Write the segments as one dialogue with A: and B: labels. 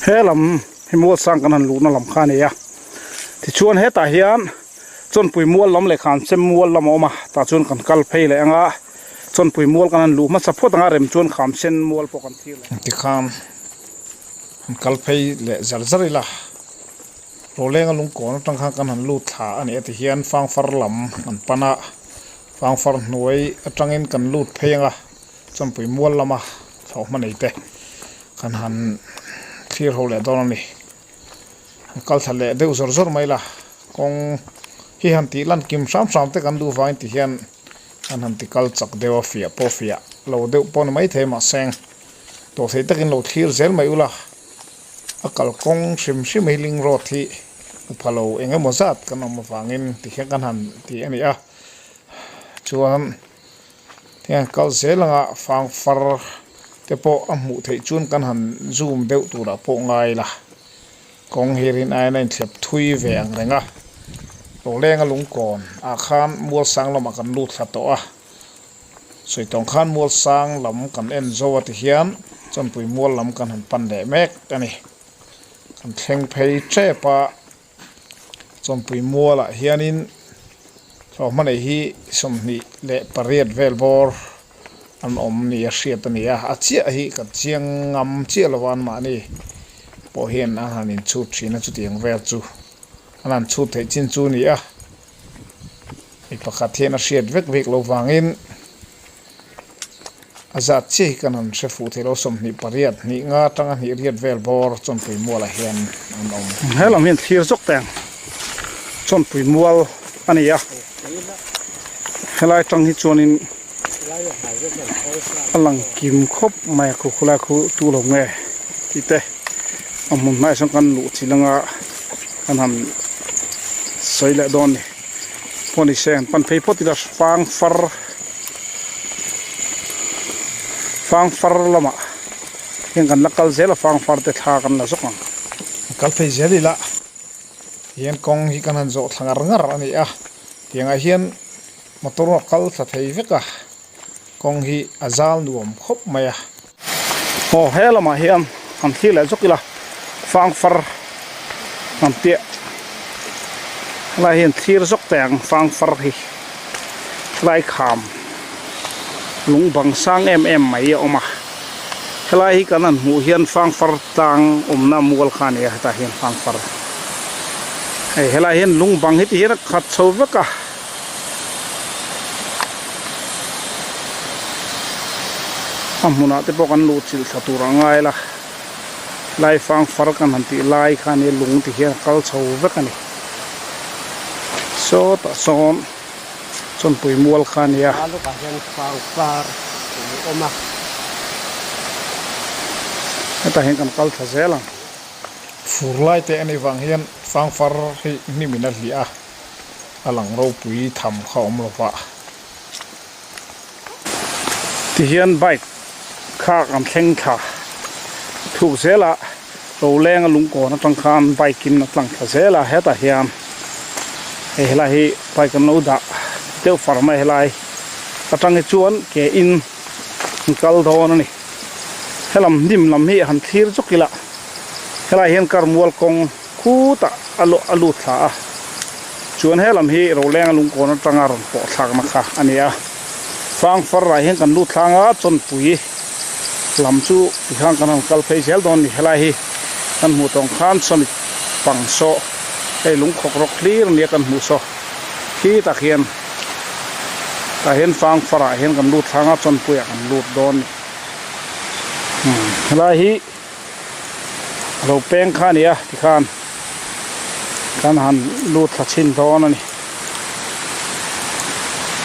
A: He lam hi mual sang kan han luhna lam kha a ni a tichuan hetah hian chawnpui mual lam leh khan chem mual lam a awm a tah chuan kan kal phei leh ang a chawnpui mual kan han luh hmasa phawt ang a rem chuan kham sen mual pawh kan thlir leh ang.
B: Tikhan han kal phei leh zar zar ila Rawlenga lungkawn atang khan kan han lut thla a ni a ti hian fangfar lam an pan a fangfar hnuai atangin kan lut phei ang a chawnpui mual lama thlawhhma nei te kan han thlir ho leh dawn a ni han kal thla leh deuh zawr zawr mai la kawng hi han tih lan kim hram hram te kan duh vangin ti hian an han ti kal chak deuh a fiah pawh fiah lo deuh pawh ni maithei mahse dawhthei takin lo thlir zel mai ula. A kalkawng hrim hrim hi ling road hi upa lo eng emaw zat kan awm avangin tikhian kan han ti a ni a chuan tiang kal zel anga fang far te pawh a hmuh theih chuan kan han zoom deuh turah pawh ngai la kawng hi rin aiin a inthlep thui ve ang reng a Rawlenga lungkawn ah khan mual sang lamah kan lut thla tawh a. Sawi tawng khan mual sang lam kan en zo a ti hian chawnpui mual lam kan han pan leh mek a ni. Kan thleng phei tep a, chawnpui mualah hianin hlawhma nei hi 28 vel bawr an awm ni a hriat a ni a, a chiah hi kan chiang ngam chiah lo a anmahni pawh hian an han inchhut thin a chutiang vel chu an han chhut theih chin chu a ni a. Mi pakhat hian a hriat vek vek lo vangin a zat chiah hi kan han hre fuh thei lo 28 hnih nga atanga hnih riat vel bawr chawnpui mualah hian an awm.
A: He lam hian thlir zawk teng chawnpui mual a ni a, helai tang hi chuanin a lang kim khawp mai a khu khulai khu tu lo nge tih te a hmun hmaiah sawn kan luh chilh anga kan han sawi leh dawn a ni. Pawh ni se an pan phei phawt ila fang far fang far lamah hian kan la kal zel a fang far te thla kan la zawk ang.
B: Kal phei zel ila hian kawng hi kan han zawh thla ngar ngar a ni a tiangah hian motor a kal thla thei vek a kawng hi a zal nuam khawp mai a.
A: Aw he lamah hian kan thlir leh zawk ila fang far kan piah helai hian thlir zawk teh ang fang far hi helai kham lung bang sang em em mai a awm a helai hi kan han hmuh hian fang far tlang awmna mual kha a ni a hetah hian fang far hei helai hian lung bang hi ti hian a khat chho vek a. A hmunah te pawh kan luh chilh thla tur a ngai la lai fang far kan han tih lai kha nia lung ti hian a kal chho vek a ni sawtah sawn chawnpui mual kha a nia. Hetah hian kan kal thla zel ang.
B: Fur lai te a nih vang hian fang far hi hnim in a hliah a. A lang ropui tham kha awm lo va.
A: Tihian bike kha kan thleng thla thuk zel a, Rolenga lungkawn atang khan bike in a tlang thla zel a, hetah hian hei helai hi bike an lo dah deuh far mai helai atang hi chuan ke in an kal dawn a ni. Helam hnim lam hi han thlir chawk ila helai hian kar mual kawng Khutah a luah a lut thla a, chuan he lam hi Rolenga lungkawn atanga rawn pawh thlakna kha a ni a. Fang far rah hian kan lut thlang a, chawnpui lam chu tikhan kan han kal phei zel dawn a ni. Helai hi kan hmuh tawng khan sawmi pang saw hei lungkhawk rawk hlir nia kan hmuh saw khi tak hian tah hian fang farah hian kan lut thlang a, chawnpuiah kan lut dawn a ni. Helai hi. A lo peng kha a ni a tikhan kan han lut thla chhin dawn a ni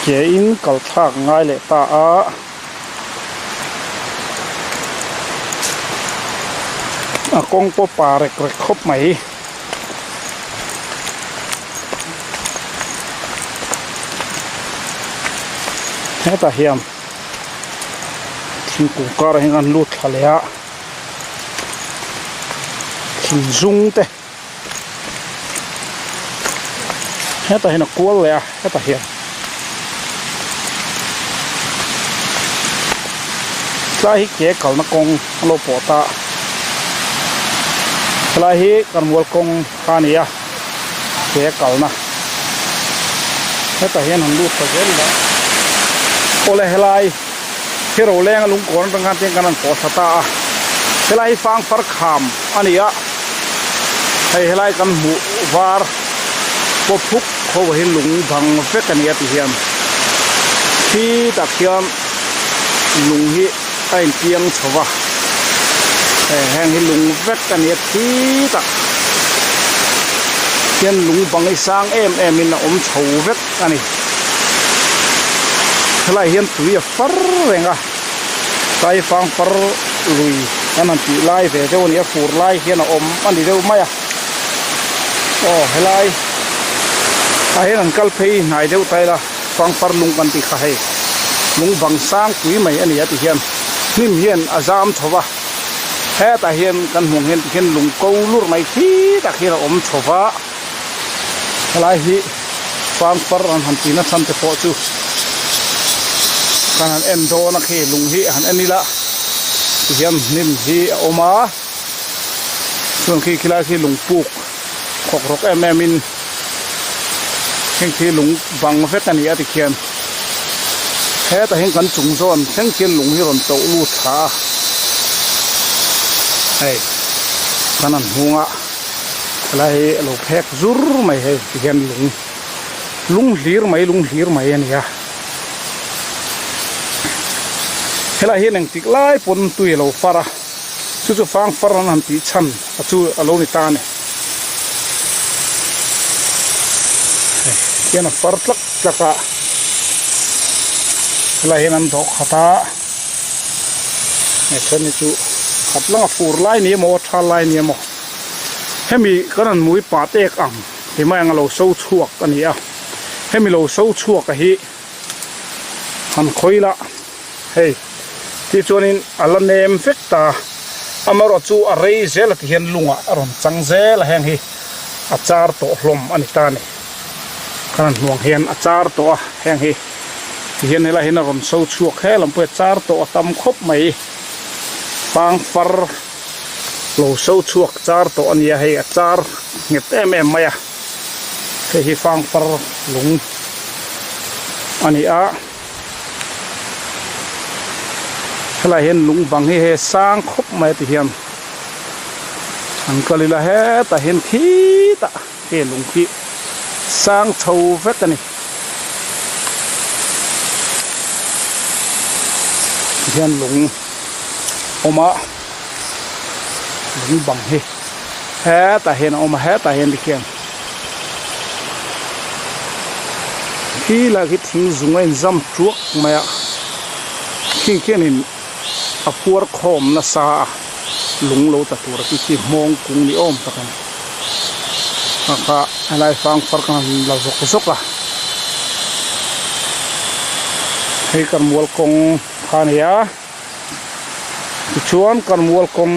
A: ke in kal thlak ngai leh ta a a kawng pawh pa rek rek khawp mai. Hetah hian thingkung karah hian kan lut thla leh a. Thing zung te hetah hian a kual leh a hetah hian tlai hi ke kalna kawng a lo pawh ta. Helai hi Karmual kawng kha a ni a, he kalna hetah hian han lut ta zel ila. Awle helai hi Rolenga lungkawn atang khan tiang kan rawn pawh thla ta a, helai hi Fangfar kham a ni a, hei helai kan hmuh var pawp phuk ho hi lung bang vek a ni a ti hian khi tak hian lung hi a intiang chho va heng hi lung vek a ni a thi tak hian lung bang hi sang em em in a awm chho vek a ni helai hian tui a far reng a tlai fang far lui kan han tih lai ve deuh a ni a fur lai hian a awm a ni deuh mai a aw helai ah hian an kal phei hnai deuh ta ila. Fangfar lung kan tih kha hei lung bang sang pui mai a ni a ti hian hnim hian a zam chho va, hetah hian kan hmuh ang hian tikhian lung ko lur mai khi tak hian a awm chho va, helai hi fangfar an han tihna chhan te pawh chu kan han en dawn a khi lung hi han en ila tihian hnim hi a awm a chuan khi khilai khi lung puk khawk rawk em em in. Heng khi lung bang vek a ni a tikhian hetah hian kan chung zawn thleng khian lung hi rawn toh lut thla a hei kan han hung a helai hi a lo phek zur mai hei tikhian lung lung hlir mai lung hlir mai a ni a helai hian engtik lai pawn tui a lo far a. Chu chu fang far an han tih chhan a chu a lo ni ta a ni. Hei hian a far tlak tlak a, helai hian an dawh khat a, hei then hi chu khat langa fur lai ni emaw tha lai ni emaw hemi kan han hmui pah tek ang ti mai ang a lo so chhuak a ni a, hemi lo so chhuak a hi han khawi la. Hei tichuanin a la nem vek ta, amaherawh chu a rei zel a ti hian lungah a rawn chang zel a, heng hi a char tawh hlawm a ni ta a ni. Khan an hnuang hian a char tawh a, heng hi ti hian helai hian a rawn so chhuak he lam pawh hi a char tawh a tam khawp mai. Pangfar lo so chhuak char tawh a ni a, hei a char nghet em em mai a, hei hi fangfar lung a ni a. Helai hian lung bang hi hei a sang khawp mai a ti hian an kal ila hetah hian khitah he lung khi sang chho vek a ni tihian lung awm a lung bang hi hetah hian a awm a hetah hian tikhian. Khi lai khi thing zung a inzam tuak mai a khing khianin a phuar khawm nasa a lung lo ta tur a khi khi hmawng kung ni awm tak a ni a kha helai fang far khan an la zawk zawk a hei kan mual kawng kha a ni a tichuan kan mual kawng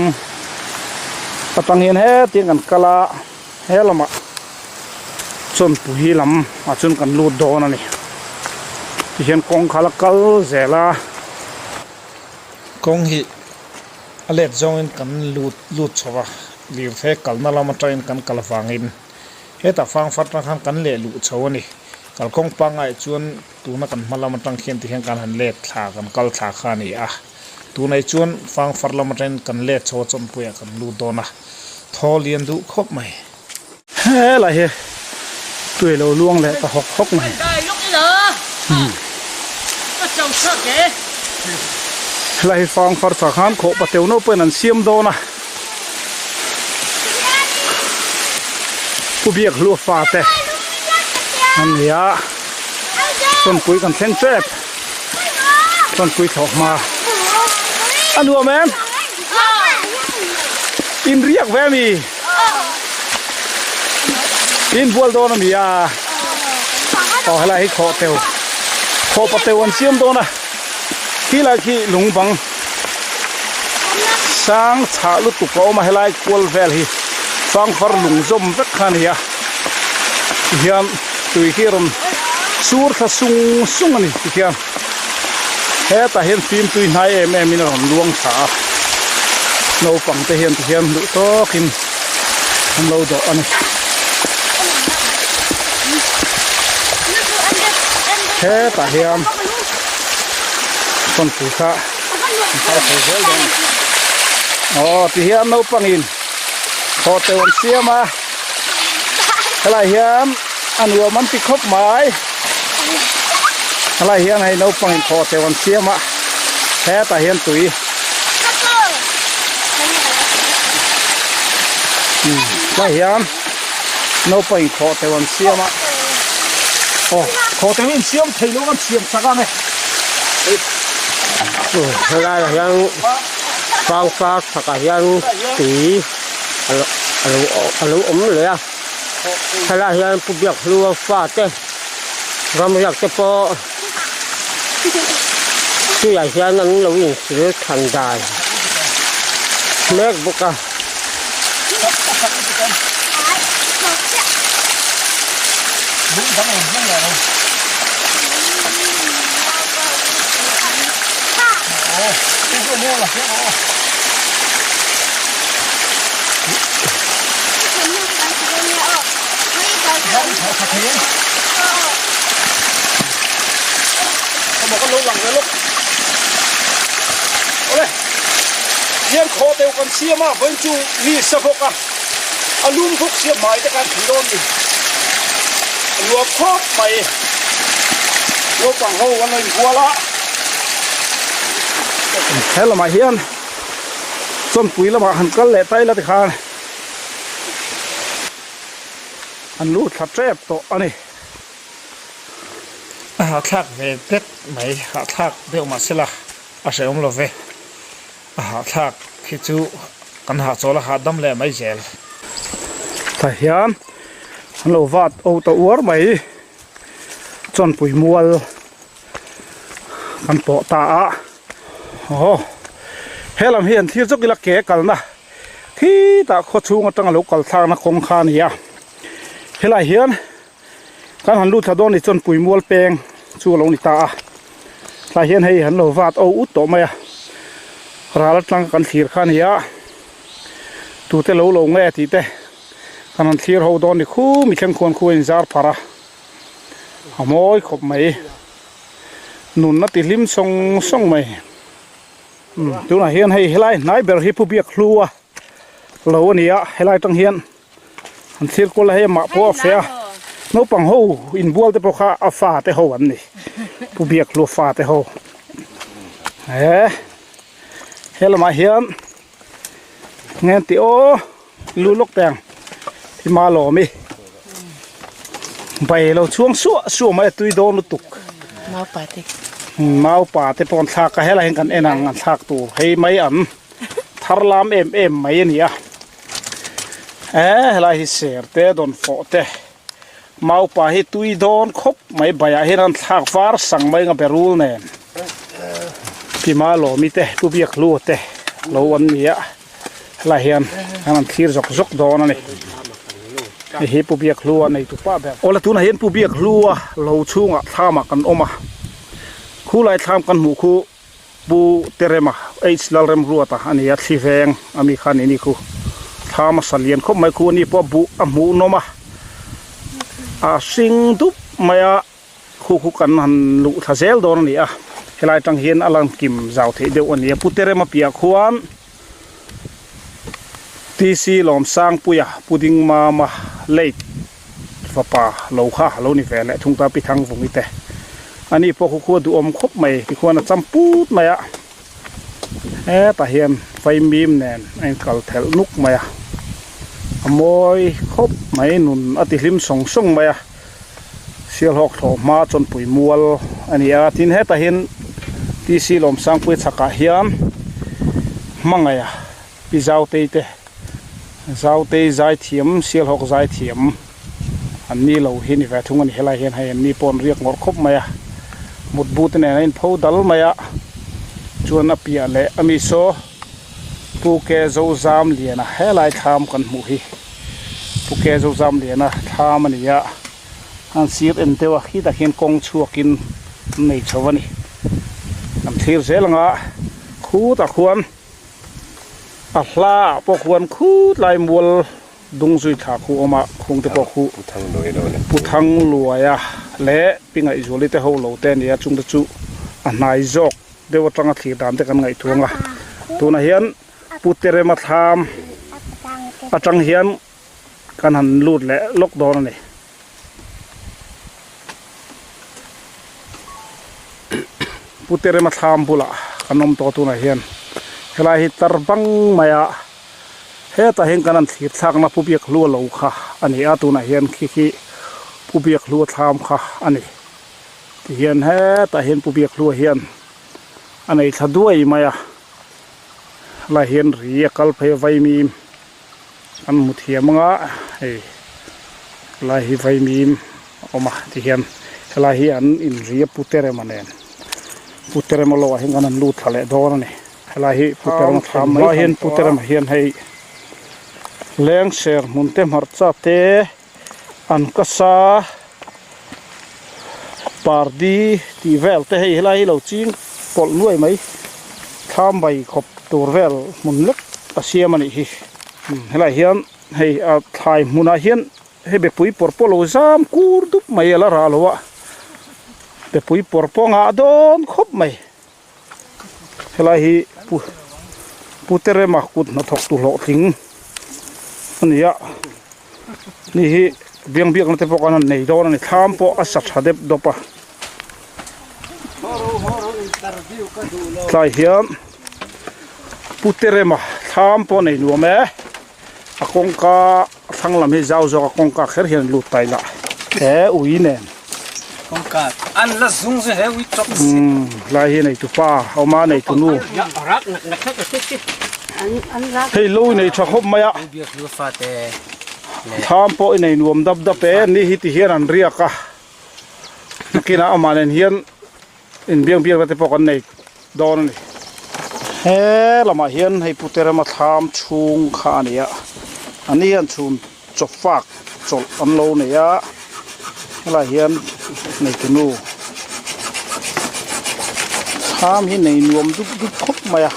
A: atang hian hetiang kan kal a. He lamah chawnpui lam ah chuan kan lut dawn a ni tihian kawng kha la kal zel a.
B: Kawng hi a let zawngin kan lut lut chho a lirthei kalna lam atangin kan kal vangin hetah fang far atang khan kan leh luh chho a ni kalkawng pangngai chuan tuna kan hma lam atang khian tihian kan han let thla kan kal thla kha a ni a tunah chuan fang far lam atangin kan let chho a chawnpuiah kan lut dawn a. Thaw lian duh khawp mai.
A: Helai hi tui lo luang leh ta hawk hawk mai. Helai hi fang far chah khan khawh pateu no pawhin an siam dawn a. Pu biak hlua fa te an ni a. Chawnpui kan thleng tep. Chawnpui thlawh hma a nuam em? In riak ve ami? In bual dawn ami a? Aw helai hi khawh teu khawh pa teu an siam dawn a khi lai khi lung bang sang chhah lutuk a awm a helai kual vel hi fangfar lung zawm vek kha a ni a tihian tui khi a rawn sur thla sung sung a ni tikhian hetah hian fim tui hnai em em in a rawn luang thla a naupang te hian tihian duh tawkin. An lo dawh a ni. Hetah hian chawnpui kha an kal chho zel dawn a ni. Aw tihian naupangin thaw teuh an siam a, helai hian a nuam an ti khawp mai. Helai hian hei naupangin thaw teuh an siam a, hetah hian tui. Tlai hian naupang in khawh teuh an siam a aw khawh teuh hi in siam thei lo an siam chak ang e.
C: Helaiah hian fangfar chhakah hian tui a lo awm leh a helaiah hian pu Biakhlua fate ramriak te pawh Tuiah hian an lo insil than dan mek bawk a.
A: Awle hian khaw deuh kan siam a vawiin chu mi sa bawk a a lum bawk sia hmai te khan thei dawn ni a nuam khawp mai naupang ho an lo inbual a he lamah hian chawnpui lamah han kal leh ta ila tikhan an lut thla tep tawh a ni.
B: A hahthlak ve det mai, hahthlak deuh mah sela a hrehawm lo ve. A hahthlak hi chu kan hahchawl a hahdam leh mai zel.
A: Tah hian an lo vat o ta uar mai, chawnpui mual kan pawh ta a, aw he lam hi an thlir zawk ila ke kalna khitah khawchhung atanga lo kal thlakna kawng kha a ni a, helaiah hian. Kan han lut thla dawn ni chuan Puimual peng chu a lo ni ta a, tlai hian hei an lo vat o ut tawh mai a, ral atang kan thlir kha a ni a, tute lo lo nge tih te kan han thlir ho dawn ni khu mi thleng khuan khu a inzar pharh a, a mawi khawp mai, nun a ti hlim sawng sawng mai, tunah hian hei helai hnai ber hi Pu Biakhlu a lo a ni a, helai atang hian. An thlir kual a hei amah pawh a feh a naupang ho inbual te pawh kha a fa te ho an ni pu biak hlua fa te ho he he lamah hian nge an tih aw lu lawk teh ang hi ma lawm i bai lo chhuang suah suah mai a tui dawn lutuk naupa te pawh an thlak a helai hian kan en ang an thlak tur hei mai an thar lam em em mai a ni a. Eee helai hi ser te dawn fawh te maupa hi tui dawn khawp mai baiah hian an thlak var sang mai anga berul nen Pima Lawmi te Pu Biakhlua te lo an ni a helai hian an han thlir zawk zawk dawn a ni hei hi Pu Biakhlua neitu pa ber awle tunah hian Pu Biakhlua lo chhungah thlamah kan awm a khulai thlam kan hmuh khu. Pu Terema, H Lalremruata a ni a, thli veng a mi kha a ni ni khu. Thla hmasa lian khawp mai khu a ni pawh buh a hmuh nawm a, a hring dup mai a, khu khu kan han luh thla zel dawn a ni a, helai atang hian a lan kim zau theih deuh a ni a. Pu Terema piah khuan TC Lawmsangpuia, Pu Dingmama late fapa lo kha a lo ni ve leh thung ta pi thang vungi te ani pawh khu khua duhawm khawp mai tikhuan a cham put mai a hetah hian vaimim nen a inkal thelh nuk mai a a mawi khawp mai nun a ti hlim sawng sawng mai a sialhawk thlawh hma chawnpui mual a ni a tin hetah hian T C Lawmsangpuia chhakah hian hmangaih a pi Zautei te. Zautei zaithiam, Sialhawk zaithiam an ni lo hi ni ve thung a ni. Helai hian hei an ni pawh an riak ngawrh khawp mai a, mutbu te nen a inpho dal mai a, chuan a piah leh a mi saw Pu Ke Zozam Liana helai thlam kan hmuh hi Pu Ke Zozam Liana thlam a ni a, an sir en deuh a, khitah khian kawng chhuakin an nei chho a ni. Kan thlir zel ang a, khutah khuan. A hla ah pawh khuan khut lai mual dung zui thla khu awm a, khung te pawh khu Pu Thangluaia leh Pi Ngaihzuali te ho lo te a ni a, chung te chu a hnai zawk deuh atanga thlir dan te kan ngaihtuang a, tunah hian Pu Terema thlam atang hian kan han lut leh lawk dawn a ni. Pu Terema thlam bulah kan awm tawh a tunah hian helai hi tar bang mai a hetah hian kan han thlir thlakna Pu Biakhlua lo kha a ni a tunah hian khi khi Pu Biakhlua thlam kha a ni tihian hetah hian Pu Biakhlua hian a nei thla duai mai a helaiah hian ri a kal phei a vaimim. An hmu thiam anga hei helai hi vaimim a awm a tihian helai hi an inri a pu terema nen pu terema lo ah hian kan han lut thla leh dawn a ni helai hi pu terema thlam mai helai hian pu terema hian hei lengser hmun te hmarcha te an kasa pardi tih vel te hei helai hi lo ching pawlh nuai mai thlam bai khawp tur vel hmun lek a siam a nih hi helai hian hei a thlai hmunah hian hei bepui pawr pawh lo zam kur dup mai a la rah lo a bepui pawr pawh a ngah dawn khawp mai helai hi pu pu terema kut hnathawk tu hlawhtling a ni a ni hi biang biakna te pawh kan han nei dawn a ni thlam pawh a sa tha dep dawp a tlai hian pu terema thlam pawh a nei nuam e a kawngka thlang lam hi zau zawk a kawngka kher hian lut ta ila he ui nen
D: kawngka an la zung zui he ui chawp
A: umm lai hi nei tu pa awm a nei tu nu hei lo i nei tha khawp mai a thlam pawh i nei nuam dap dap e ni hi ti hian an riak a nakinah amah nen hian Inbiak biakna te pawh kan nei dawn a ni. He lamah hian hei Pu Terema thlam chhung kha a ni a, a ni hian chhun chaw fak chawlh an lo nei a, helaiah hian neitunu thlam hi nei nuam dup dup khawp mai a.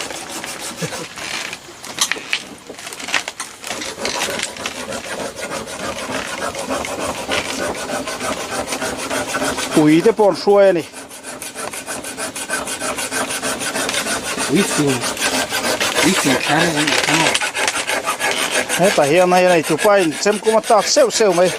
A: Ui te pawh an hruai a ni.
D: Ui fing ui fing thar a ni ang.
A: Hetah hian hei a nei tupa in chemkum a tak seuh seuh mai.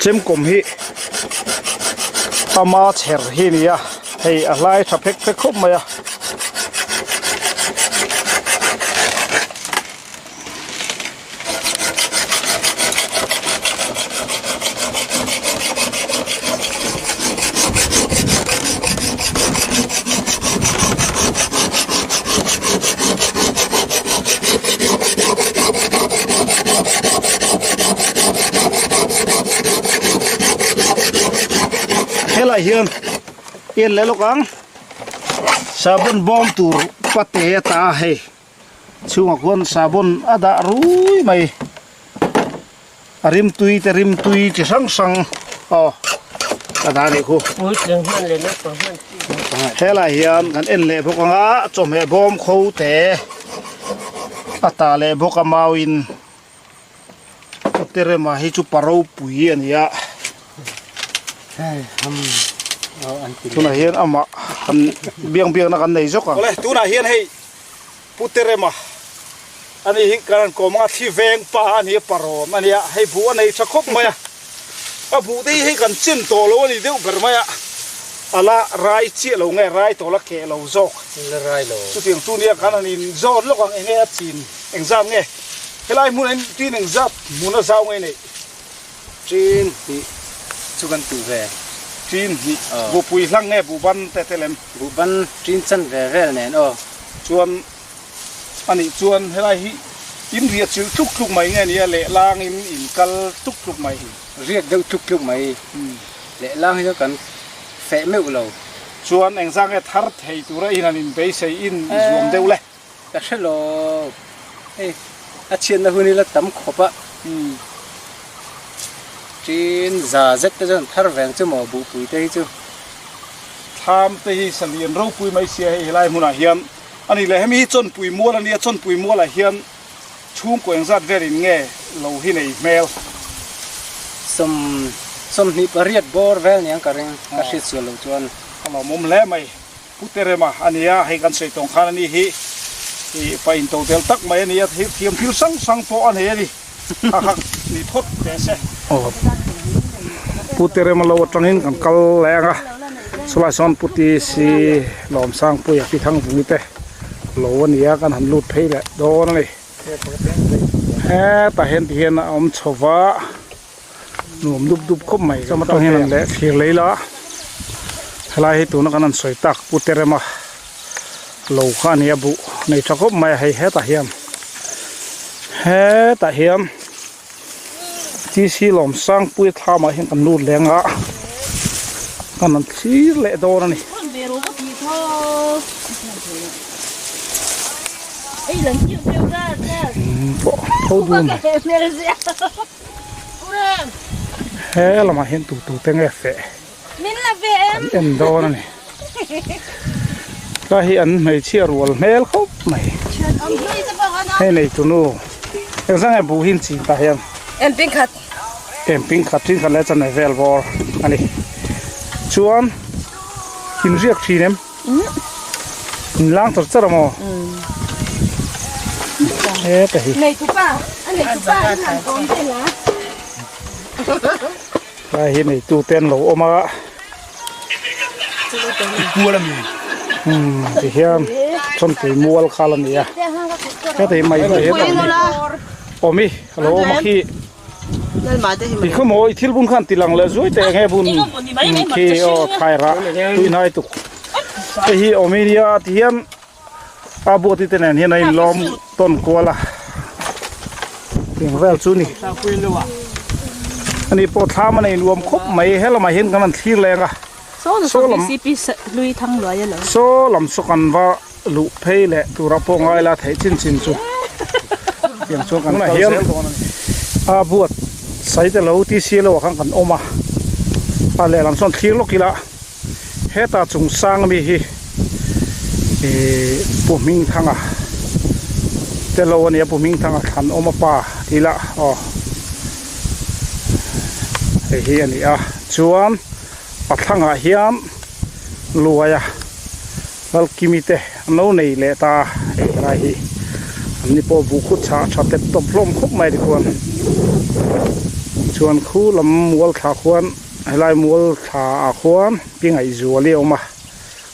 A: Chemkawm hi ama chher hi a ni a hei a hlai tha phek phek khawp mai a. Helai hian en leh lawk ang sabun bawm tur pate a ta a hei. Chhungah khuan sabun a dah rui mai a rimtui te rimtui chi hrang hrang aw a dah anih khu helai hian kan en leh bawk ang a chawhmeh bawm kho te a tah leh bawk a mauin terema hi chu pa ropui a ni a tunah hian amah kan biang biakna kan nei zawk ang awle tunah hian hei Pu Terema ani hi kan han kawm anga thli veng pa a ni a parawn a nia hei buh a nei tha khawp mai a a buh te hi hei kan chin tawh lo a ni deuh ber mai a a la rai chiah lo nge rai tawh la keh lo zawk
D: la rai lo
A: chutiang chu nia kan han in zawn lawk ang enge a chin engzat nge helai hmun ah hian tin engzat hmun a zau nge nei
D: Tin hnih chu kan tuh ve.
A: Tin hnih buhpui hlang nge buhban te te lem?
D: Buhban tin chan ve vel nen aw.
A: Chuan anih chuan helai hi in riah chilh tluk tluk mai nge nia lehlang in in kal tluk tluk mai.
D: Riak deuh tluk tluk mai. Lehlang hi chu kan feh meuh lo.
A: Chuan engzah nge thar thei tura in han in beisei in zuam deuh le?
D: Ka hre lo. Hei. A chhiatna hun hi la tam khawp a. Tin za zet te chuan thar veng chu maw buhpui te hi chu.
A: Thlam te hi salian ropui mai sia hei helai hmunah hian a ni leh hemi hi chawnpui mual a nia chawnpui mualah hian chhungkaw engzat velin nge lo hi nei hmel.
D: Sawm 28 bawr vel niang ka ring ka hriat sual loh chuan.
A: A lawmawm hle mai. Pu Terema a ni a, hei kan sawi tawng khan a ni hi ih pa into tel tak mai a ni a, thiam thil hrang hrang pawh a nei a ni, kha kha ni phawt teh se. Aw Pu Terema lo atangin kan kal leh ang a, chulai sawn Pu TC Lawmsangpuia Pi Thangvungi te lo a ni a, kan han lut phei leh dawn a ni. Hetah hian tihian a awm chho va. Nuam dup dup khawp mai chama tang hian an leh thlir lei la helai hi tuna kan han sawi tak pu terema lo kha a ni a buh nei tha khawp mai a hei hetah hian hetah hian TC Lawmsangpuia thlamah hian kan lut leng a kan han thlir leh dawn a ni. Pawh tho dun. He lamah hian tu tu te nge feh kan en dawn a ni tlai hi an hmeichhia rual hmel khawp mai hei nei tu nu engzah nge buh hi an chin tah hian emping khat then khat leh chanai vel bawr a ni chuan inriak thin em. In lang char char a maw? Heta hi. Lai hi neitu te an lo awm a. Umm ti hian chawntui mual kha la ni a. Heta hi mai te heta awm hi. Awm hi a lo awm a khi. Ti khaw maw i thil bun khan ti lang leh zuai teh enge bun khi aw thlai rah tui hnai tuk hei hi awm hi nia ti hian a buati te nen hian a in lawm tawn kual a eng vel chu ni ani pawh thlam a nei nuam khawp mai helamah hian kan han thlir leng a saw lam saw lam saw kan va luh phei leh tura pawh ngai la theih chin chin chu tiang chuan kan kal zel dawn a ni. A buat sai te lo ti si lo ah khan kan awm a, a lehlam sawn thlir lawk ila heta chung sang ami hi ihh Pu Hmingthanga te lo a nia Pu Hmingthanga thlan awm a pa tih ila aw hei hi a ni a chuan a thlangah hian luaia. Lalkimi te an lo nei leh ta a, hei helai hi an ni pawh buh khut chhah tha tep tawp hlawm khawp mai tikhuan chuan khu lam mual thla khuan helai mual thla ah khuan pi ngaihzuali a awm a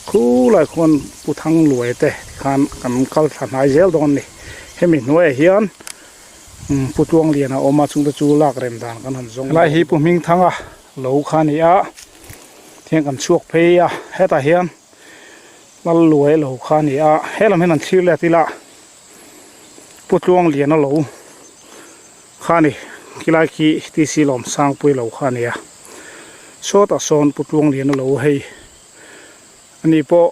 A: khu lai khuan pu thangluai te tikhan kan kal thla hnai zel dawn a ni hemi hnuaiah hian pu tluanglian a awm a chungte chu lak rem dan kan han zawng helai hi pu hmingthanga lo kha a ni a tihian kan chhuak phei a hetah hian. Lal luai lo kha a ni a, helam hian an thlir let ila Pu Tluangliana lo kha a ni, khilai khi TC Lawmsangpui lo kha a ni a, sawtah sawn Pu Tluangliana lo hei ani pawh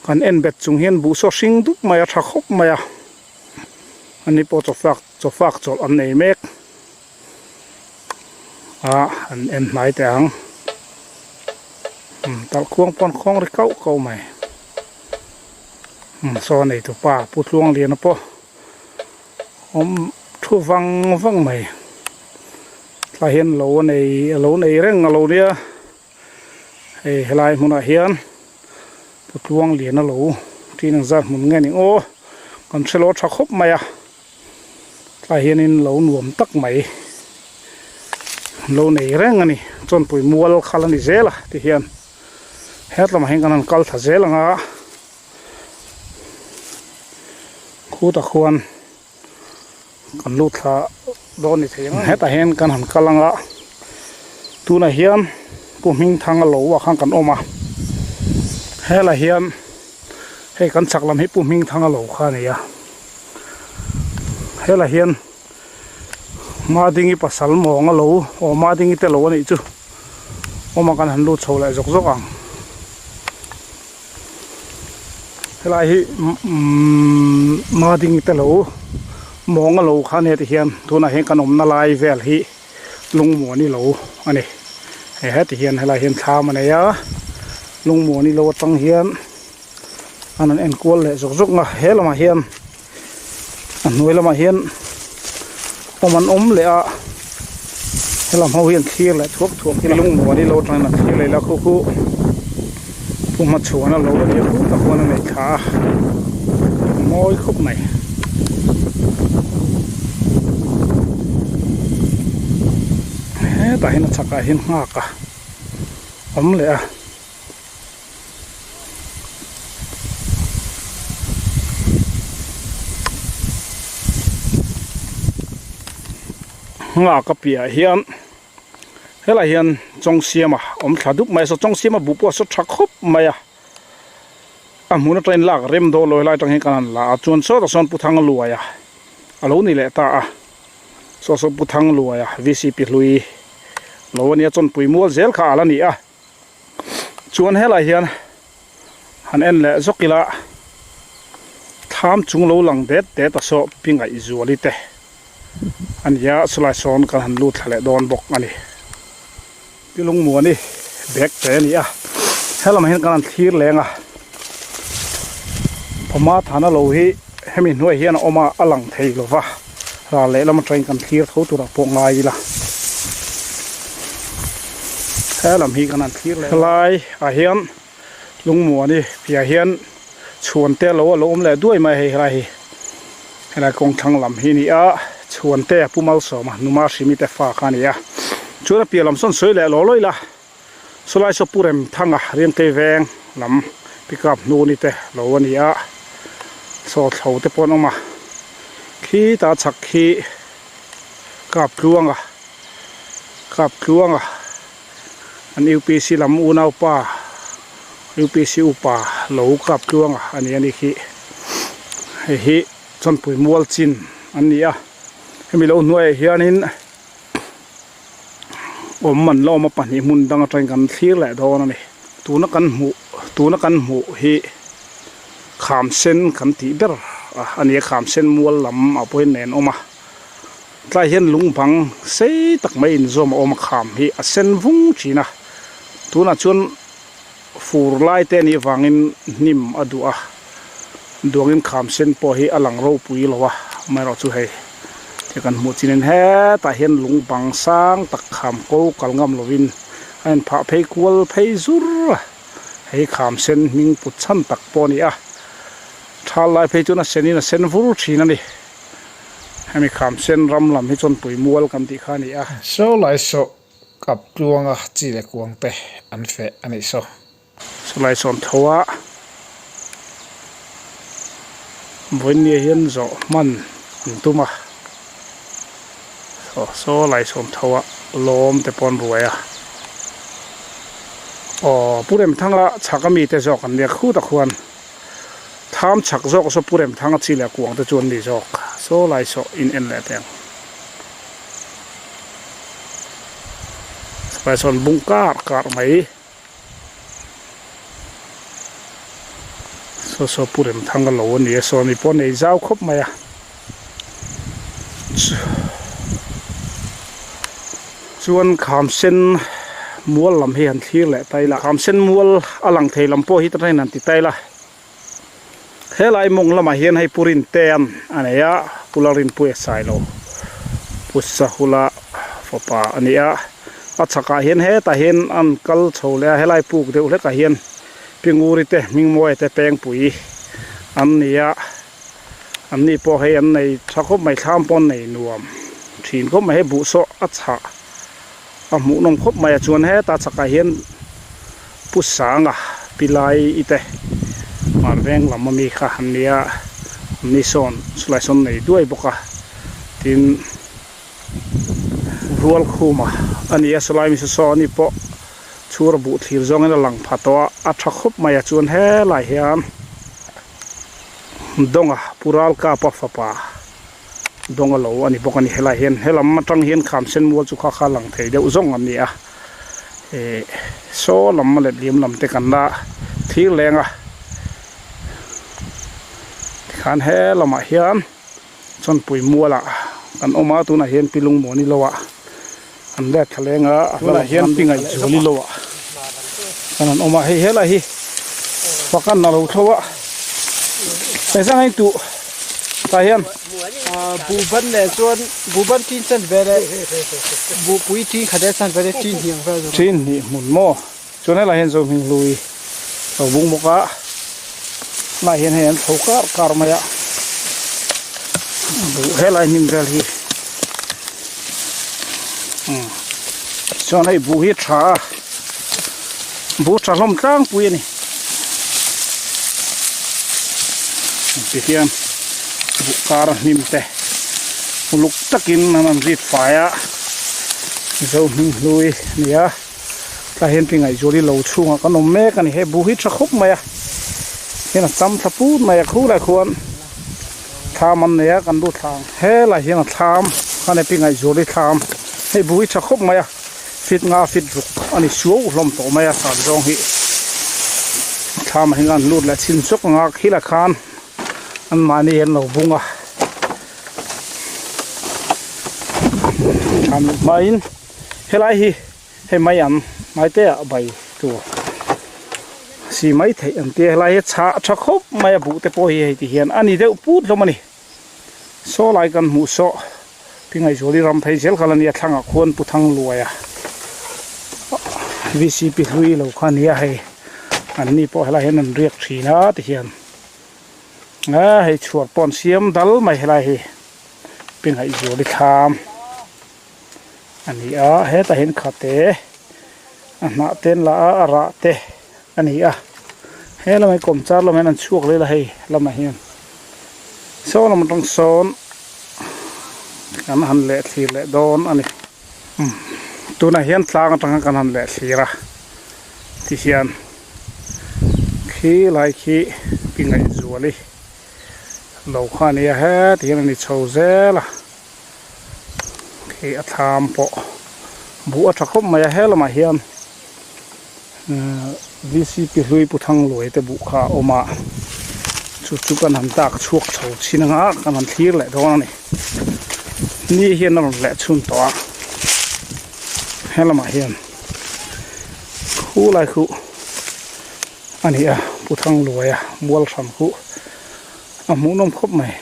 A: kan en bet chung hian buh saw hring dup mai a tha khawp mai a, ani pawh chawfak chawfak chawlh an nei mek a an en hnai teh ang. Umm talh khuang pawn khawng ri kauh kauh mai umm saw nei tu pa pu tluangliana pawh awm thu vang vang mai tlai hian lo a nei a lo nei reng a lo nia hei helai hmunah hian pu tluangliana lo ṭin ang zat hmun nge ni aw kan hre lo tha khawp mai a. Tlai hianin lo nuam tak mai lo nei reng a ni chawnpui mual khal a ni zel a ti hian het lamah hian kan han kal thla zel ang a khutah khuan kan lut thla dawn ni thei ang hetah hian kan han kal ang a tunah hian pu hmingthanga lo ah khan kan awm a helaiah hian hei kan chhak lam hi pu hmingthanga lo kha a ni a. Helaiah hian Madingi pasal mawng a lo aw Madingi te lo a nih chu awm a kan han lut chho leh zawk zawk ang helai hi umm Madingi te lo. Mawnga lo kha nia ti hian tunah hian kan awmna lai vel hi Lungmuani lo a ni. Hei heti hian helai hian thlam a nei a, Lungmuani lo atang hian an han enkual leh zawk zawk a, he lamah hian a hnuai lamah hian awm an awm leh a, helam ho hian thlir leh thuak thuak hi Lungmuani lo atangin an thlir leh la khu khu Pu Hmachhuana lo a nia khu tak huan a nei thla a, a mawi khawp mai. Hetah hian a chhakah hian nghak a awm leh a. Nghak a piahah hian helaiah hian chawng siama awm thla dup mai a saw chawng siama buh pawh a saw tha khawp mai a a hmun atangin lak rem dawn lo helai atang hian kan han la a chuan sawtah sawn pu thang luai a a lo ni leh ta a saw saw pu thang luai a vcp hlui lo a nia chawnpui mual zel kha a la ni a chuan helaiah hian han en leh zawk ila thlam chung lo lang det det a saw pi ngaihzuali te a ni a chulai sawn kan han lut thla leh dawn bawk a ni pi lungmuani bag te a ni a helamah hian kan han thlir leng a pawma thana lo hi hemi hnuai hian a awm a a lang thei lo va ral lehlam atangin kan thlir tho turah pawh ngai ila helam hi kan han thlir leh helai ah hian Lungmuani piah hian chhuan te lo a lo awm leh duai mai a hei helai hi helai kawng thlang lam hi a ni a chhuan te a pu malsawm a numa hrimi te fa kha a ni a chuan a piah lam sawn sawi leh law law ila sawlai saw pu rem thanga riangkei veng lam pickup hnuni te lo a ni a saw thlo te pawh an awm a khita chhak khi kap tluanga kap tluanga. An UPC lam unaupa UPC upa lo kap tluang a a ni a ni khi hei hi chawnpui mual chin an ni a hemi lo hnuaiah hianin awm an la awm a pahnih hmun dang atangin kan thlir leh dawn a ni tuna kan hmuh tuna kan hmuh hi kham sen kan tih ber a ni a kham sen mual lam ah pawh hian nen awm a. Tlai hian lung bang sei tak mai inzawm a awm a kham hi a sen vung thin a, tunah chuan fur lai te anih vangin hnim a duh a, duangin kham sen pawh hi a lang ropui lo a, amaherawhchu hei ti kan hmuh chin in hetah hian lung bang sang tak kham ko kal ngam lovin a inphah phei kual phei zur a, hei kham sen hming put chhan tak pawh a ni a, thal lai phei chuan a senin a sen vur thin a ni. Hemi kham sen ram lam hi chuan Puimual kan tih kha a ni a.
B: Saw lai saw kap tluanga chi leh kuang te an feh a nih saw.
A: Saw lai sawn tho a vawinia hian zawh hman an tum a, saw saw lai sawn tho a lawm te pawh an ruai a. Aw Pu Remthanga chhak ami te zawk an nia khutah khuan. Tham chhak zawk saw Pu Remthanga chi leh kuang te chu an ni zawk. Saw lai saw in en leh teh ang. Saw lai saw an bung kar kar mai. Saw saw Pu Remthanga lo a ni a, saw mi pawh a nei zau khawp mai a. Chuan kham sen mual lam hi han thlir leh ta ila kham sen mual a lang thei lam pawh hi ta hian han ti ta ila helai mawng lamah hian hei pu Rintea'n a nei a pu Lalrinpuia Sailo pu Sahula fapa a ni a a chhakah hian hetah hian an kal chho leh a helai puk deuh hlekah hian pi Nguri te Hmingmawia te Pengpui an ni a. An ni pawh hei an nei tha khawp mai thlam pawh an nei nuam thin khawp mai hei buh saw a chhah a hmuh nawm khawp mai a chuan heta chhakah hian pu sanga pilai i te hmar veng lam ami kha an nia an ni sawn chulai sawn nei duai bawk a tin rual khuma a ni a sawlai mi saw saw ani pawh chhur a buh thlir zawngin a lang pha tawh a a tha khawp mai a chuan helai hian. Dawnga Pu Ralkapa fapa Dawnga lo a ni bawk a ni. Helai hian helam atang hian kham sen mual chu kha kha lang thei deuh zawng an ni a. Ehh saw lam leh liam lam te kan la thlir leng a. Tikhan he lamah hian. Chawnpui mualah kan awm a tunah hian pi lungmuani lo ah an let thla leng a tunah hian pi ngaihzuali lo ah kan an awm a hei helai hi pakan a lo thlo a engzah nge tuh tah hian
D: Buhban leh chuan buhban tin chan ve leh buhpui tin khat leh chan ve leh tin hnih ang vel chu.
A: Tin hnih hmun maw chuan helai hian Zohming hlui lo bung bawk a tunah hian hei an tho kar kar mai a buh helai hnim vel hi umm chuan hei buh hi a tha a buh tha hlawm tlangpui a ni tihian buh kar a hnim te uluk takin an han rit fai a Zohming hlui a ni a. Tlai hian pi ngaihzual hi lo chhungah kan awm mek a ni. Hei buh hi tha khawp mai a, hian a cham thla put mai a khulai khuan thlam an nei a kan lut thla ang. Helai hian a thlam a ni pi ngaihzual hi thlam hei buh hi tha khawp mai a fit nga fit ruk a ni suau hlawm tawh mai a san zawng hi thlam ah hian an lut leh chhin chawk ang a khilai khan anmahni hi an lo bung a thlam luh hmain helai hi. Hei mai an hmai te ah bai tur si mai theih an tia helai hi chhah tha khawp mai a buh te pawh hi hei ti hian a ni deuh put hlawm a ni saw lai kan hmuh saw pi ngaihzuali ram phei zel kha la nia thlangah khuan pu thang luai a vcp hlui lo kha a nia hei an ni pawh helai hian an riak thin a ti hian a hei chhuar pawh an siam dal mai helai hi pi ngaihzuali thlam. A ni a hetah hian khate a hnah te an la a a rah te a ni a he lamah hi kawmchar lamah hian an chhuak leh la hei lamah hian saw lam atang sawn kan han leh thlir leh dawn a ni tunah hian tlang atanga kan han leh thlir a tihian khi lai khi pi ngaihzuali lo kha a ni a heti hian a ni chho zel a. Khi a thlam pawh buh a tha khawp mai a he lamah hian vcp hlui pu thangluai te buh kha a awm a chu chu kan han dak chhuak chho chin anga kan han thlir leh dawn a ni ni hian a rawn leh chhun tawh a he lamah hian khu lai khu a ni a pu thangluai a mual hran khu a hmuhnawm khawp mai.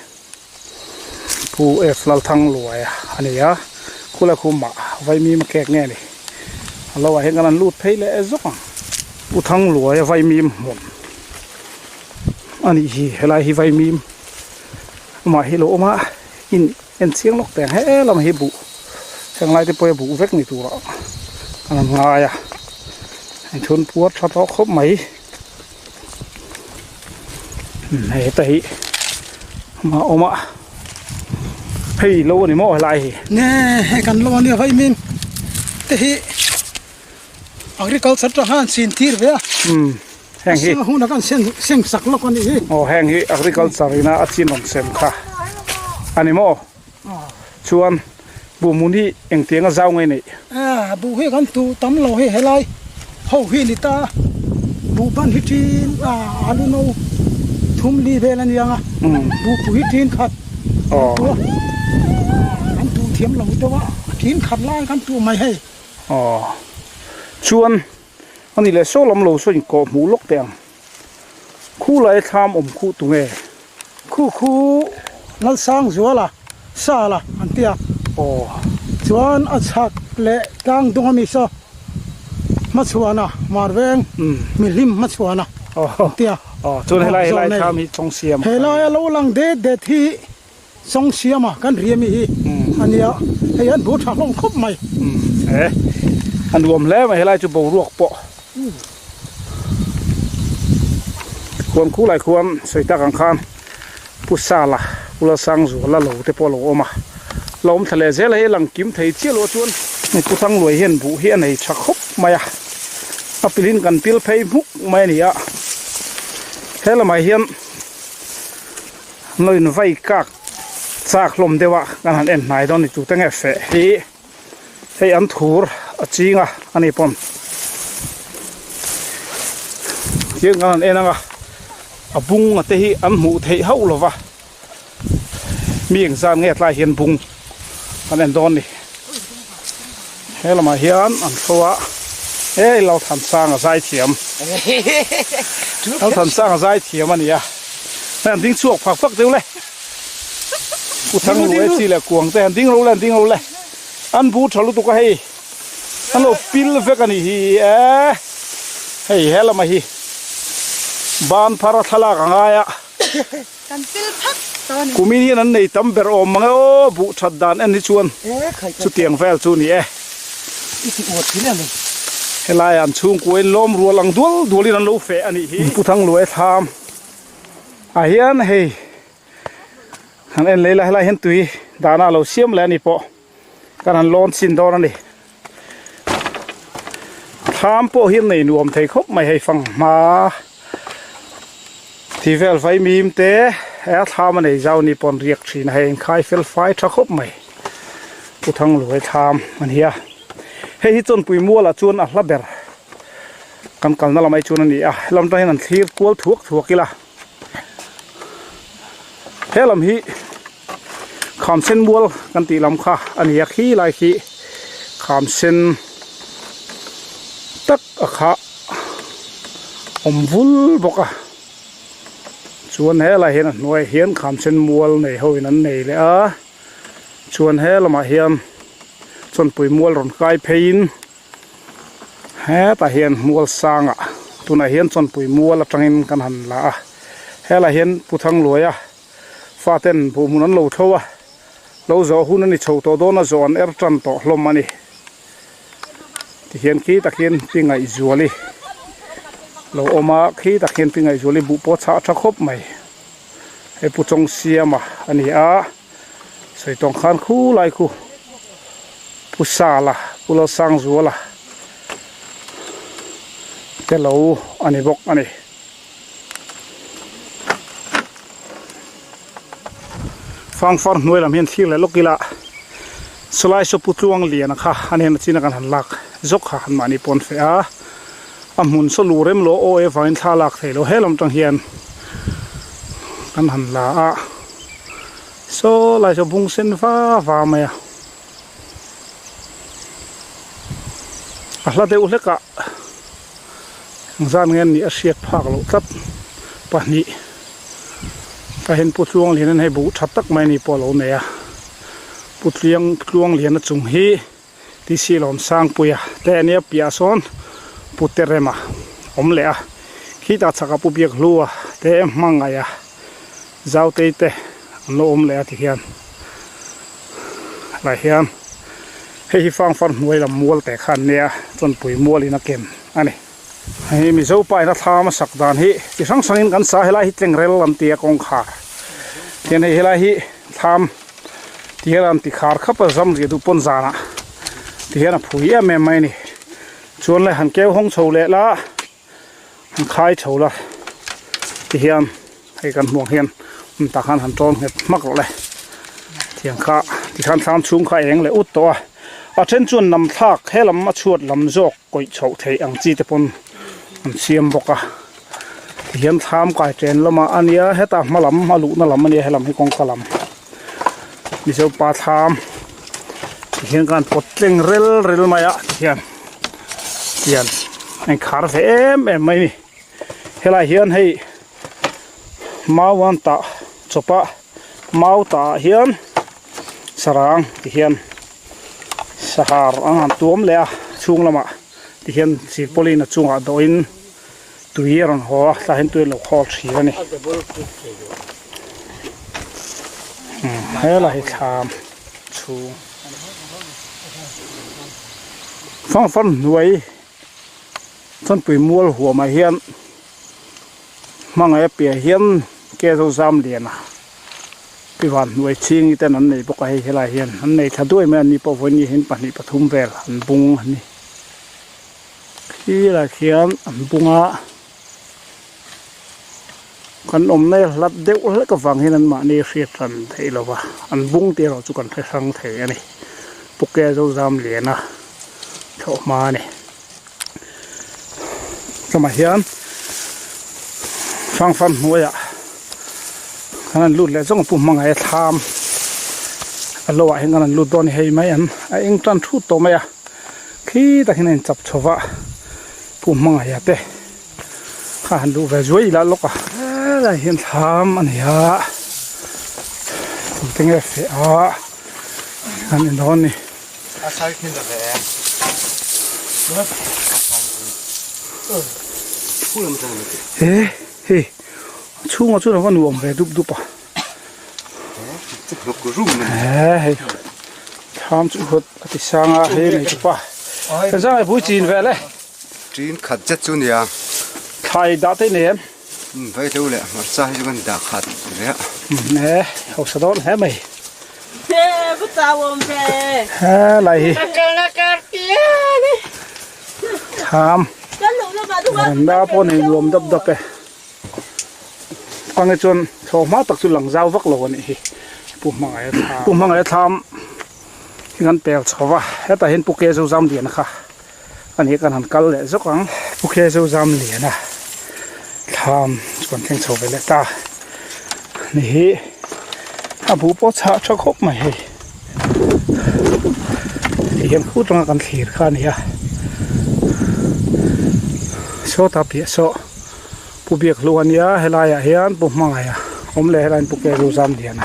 A: Pu F Lalthangluaia a ni a, khulai khumah vaimim a kek nge ni? A lo ah hian kan han lut phei leh zawk ang. Pu Thangluaia vaimim hmun a nih hi, helai hi vaimim amah hi lo awm a, in en chiang lawk teh ang he lam hi buh heng lai te pawh hi a buh vek ni turah kan han ngai a, inchhun puar tha tawh khawp mai. Hei heta hi a awm a hei lo a ni maw helai hi.
E: Nge hei kan lo a nia vaimin te hi agriculture tang khan chin tir ve a
A: umm heng hi
E: a hun a kan seng seng sak lawk a nih hi
A: aw heng hi agriculture ina a chin rawn sem kha a ni maw chuan buhhmun hi engtiang a zau nge neih?
E: A buh hi kan tuh tam lo hi helai ho hi ni ta buh ban hi thin a alu no thum li vel a niang a buh pui hi thin khat kan tuh a kan tuh thiam lo deuh a thin khat lai kan tuh mai hei.
A: Aw chuan a ni leh saw lam lo saw in kawh hmuh lawk teh ang khulai thlam awm khuh tu nge?
E: Khu khu Lalsang Zuala Sala an ti a.
A: Aw.
E: Chuan a chhak leh tlang dung ami saw Hmachhuana Marveng Mihlim Hmachhuana an ti a.
A: Aw chuan helai helai thlam hi Chawng Siama.
E: Helai a lo lang det det hi Chawng Siama kan ri ami hi a nia. Hei an bu tha hlawm khawp mai.
A: E a nuam hle mai helai chu boruak pawh. Khuan khu lai khuan sawi tak ang khan Pu Sala Pu Lalsangzuala lo te pawh a lo awm a, lo awm thla leh zel a hei a lang kim thei chiah lo chuan hei Pu Thangluai hian buh hi a nei tha khawp mai a, a pilin kan pil phei hmuk mai a ni a, he lamah hian an lo invai kak chak hlawm deuh a kan han en hnai dawn ni tute nge feh hi. Hei an thur a ching a ani pawn thiang kan han en ang a a bung a te hi an hmuh theih hauh lo va. Mi engzat nge tlai hian bung kan en dawn ni. He lamah hian an thlo a, hei Lalthansanga zaithiam, Lalthansanga zaithiam a ni a, hei an ding chhuak phak phak deuh le, Pu Thangluai chi leh kuang te an ding lo le an ding lo le, an bu tha lutuk a hei, an lo pil vek a nih hi e, hei he lamah hi ban phar a thlalak a ngai a.
F: Kan pil phak tawh a ni.
A: Kumin hian an nei tam ber awm mang e aw, buh that dan en hi chuan chutiang vel chu ni e. Helai ah an chhungkua in lawm rual ang dual dual in an lo feh a nih hi. Pu Thangluai thlam ah hian hei han en leh ila helai hian tui dahna a lo siam leh a ni pawh. Kan han lawn chin dawn a ni. Thlam pawh hi an nei nuam thei khawp mai hei fanghma ti vel vaimim te he a thlam a nei zau ni pawh an riak thin a hei inkhai fel fai tha khawp mai. Pu Thangluai thlam a ni a. Hei hi Chawnpui mualah chuan a hla ber kan kalna lamah hi chuan a ni a. Helam atang hian an thlir kual thuak thuak ila. He lam hi Khamsen mual kan tih lam kha a ni a khi lai khi khamsen tak a kha awm vul bawk a chuan he lai hian a hnuaiah hian khamsen mual nei ho in an nei leh a chuan he lamah hian chawnpui mual rawn kai pheiin Hetah hian mual sangah tunah hian chawnpui mual atangin kan han la a, helaiah hian Pu Thangluaia faten buhhmun an lo thlo a, lo zawh hun a ni chho tawh dawn a, zawh an er tan tawh hlawm a ni. Tihian khi tak hian Pi Ngaihzuali lo awm a, khi tak hian Pi Ngaihzuali buh pawh a chhah tha khawp mai. Hei Pu Chawngsiama a ni a. Sawi tawng khan khu lai khu Pu Sala Pu Lalsangzuala te lo a ni bawk a ni. Fangfar hnuai lam hian thlir leh lawk ila sawlai saw Pu Tluangliana kha a nen a chin a kan han lak zawk kha an mahni pawn feh a a hmun saw lu rem lo aw e vangin thla lak thei lo he lam tang hian kan han la a. Saw lai saw bung sen va va mai a, a hla deuh hlek ah engzan nge an nih a hriat phak loh tlat pahnih a hen Pu Tluanglian in hei buh tha tak mai a ni pawh a lo nei a, Pu Tliang Tluangliana chung hi TC Lawmsangpuia te a nia piah sawn Pu Terema awm leh a, khitah chhakah Pu Biakhlua te hmangaih a. Zautei te an lo awm leh a tihian lai hian hei hi fangfar hnuai lam mual teh kha an nia chawnpui mual in a ken a ni. Hei Mizo pa in a thlam a sak dan hi chi hrang hrang in kan sa helai hi tlengrel an ti a kawngkhar tihian hei helai hi thlam ti hian an ti khar khap a zam rih duh pawn zanah tihian a phui em em mai a ni chuan le han keu hawng chho leh la. An khai chho la tihian hei kan hmuh ang hian hmun tah khan han tawn nghet hmak rawh le tiang kha tikhan thlam chhung kha a eng leh ut tawh a a then chuan nam thlak he lam a chhuat lam zawk kawih chhoh theih ang chi te pawn an siam bawk a tihian thlam kai chen lamah a nia hetah hma lam a luhna lam a nia helam hi kawngka lam mizo pa thlam tihian khan pawt tleng rel rel mai a tihian. Tian a inkhar ve em em mai a ni helai hian hei mau an tah chawp a mau tah ah hian sarang ti hian sahar an han tuam leh a chhung lamah ti hian silpauline a chungah dawhin tui a rawn haw a tlai hian tui a lo khawl thin a ni helai hi thlam chhung. Fangfar hnuai chawnpui mual huamah hian hmangaih a piah hian ke zo zam lian a pivan hnuai chhingi ten an nei bawk a hei helai hian an nei thla duai mai a ni pawh vawiin hian pahnih pathum vel an bung a ni khilai khian an bung a. Kan awmna hi hlat deuh hlek avang hian an mahni hriat hran theih lo va, an bung tih erawh chu kan hre hrang thei a ni. Puke Zozam Liana thlawh hma a ni. Chumah hian Fangfar hnuaiah khan an lut leh zawng a pu hmangaih a thlam. A lo ah hian kan han lut dawn a ni hei mai an a eng tan thut tawh mai a khi tak hian a inchap chho va pu hmangaih te kha han luh ve zuai ila lawk a helai hian thlam a nei a tute nge feh a an ni dawn a ni. He hei a chhungah chuan a va nuam ve dup dup a. He hei thlam chu hawt a ti sang a hei nei chupa ka zang e pui chin vel e
G: tin khat zet chu nia
A: thlai dah te nei em
G: vai lo leh hmarcha hi chu kan dah khat ve a
A: he hausa dawn hle mai
F: he bu chau awm ve
A: he lai hi thlam veranda pawh nei nuam dap dap e. Pange chuan thlawh hma tak chu lang zau vak lo a nih hi Pu Hmangaih a thlam Pu Hmangaih a thlam hi kan pel chho va hetah hian Pu Kezo Zamliana kha a ni kan han kal leh zawk ang Pu Kezo Zamliana thlam chu kan thleng chho ve leh ta a ni hi a buh pawh chhah tha khawp mai hei ti hian khut anga kan thlir kha a ni a sawtah piah saw. Pu Biak Hlu a nia helaiah hian Pu Hmangaih a awm leh helaiin Pu Keru Zamliana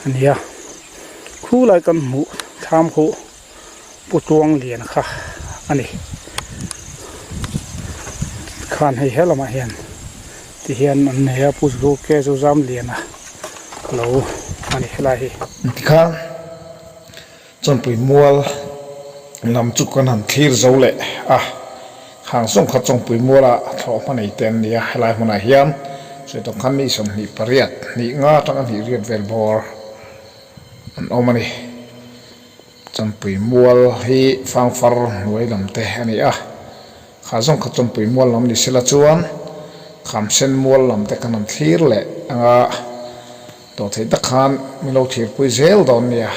A: a nia khulai kan hmuh thlam khuh Pu Tuangliana kha a ni khan hei he lamah hian ti hian an nei a Pu Keru Zamliana lo a ni helai hi.
B: Tikhan Chawnpui mual lam chu kan han thlir zo leh a, khang zawng kha Chawnpui muala thlawh hma nei te an ni a, helai hmunah hian sawi tawh khan ni 28, hnih nga atanga hnih riat vel bawr an awm a ni. Chawnpui mual hi Fangfar hnuai lam te a ni a, kha zawng kha Chawnpui mual lam ni sela chuan Khamsen mual lam te kan han thlir leh anga. Tawh theih tak khan min lo thirpui zel dawn nia.